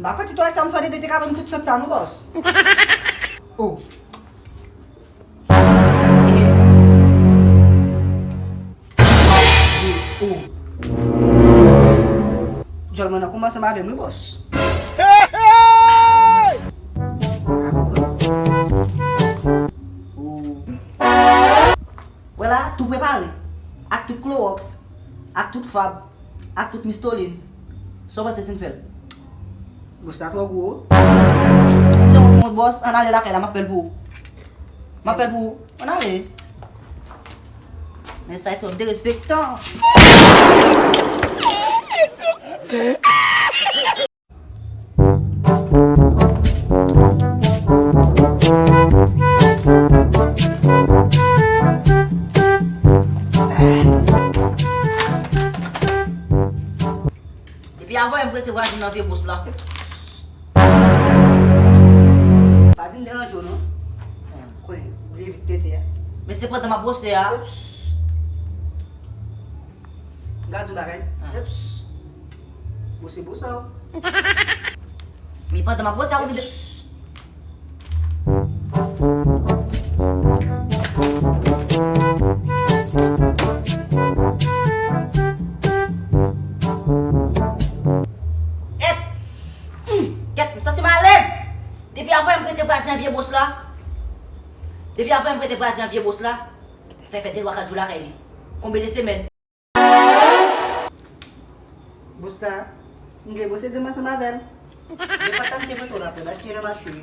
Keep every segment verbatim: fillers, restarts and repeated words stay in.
M pa kwè ti twalèt sa m fè de te ka ban m tout sant sa non, bòs. Oh. Oh. Djòl mwen nan koumanse avè m wi, bòs. Wè la, tou prepare. Ak tout klowòks, ak tout fab, ak tout mistolin. Sa w panse si n fè l? Bòs la twò gwo. Si se yon kont bòs, ann ale lakay la, m ap fè l pou ou. M ap fè l pou ou. Ann ale. Men sa twòp derespektan. Depi avan yè m prete vwazen nan vye bòs la. Pa vin deranje w non. Konnen, oule vit tete a. Men se pandan m ap bwose a. Gad yon bagay. Eps. Bwose bwose w. Men pandan m ap bwose a ou vide. Kèt! Hmm, kèt, m santi m alèz! Depi avan yè m prete vwazen an vye bòs la. Depi avan yè m prete vwazen an vye bòs la. Fè fè de twa kat jou lakay li. Konbyen de semèn? Bòs la, m vle bwose de m ansanm avè l. Depi atan m te pote w la, frè, m achte nan mache wi.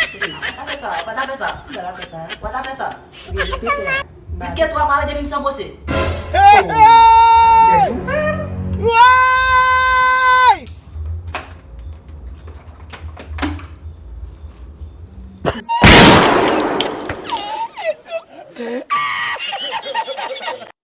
Ou pa ta fè sa, ou pa ta fè sa. Ou pa ta fè sa. Ou vle vite fè a. Piske twa mwa depi m san bwose. Oh. Dèyè m fè.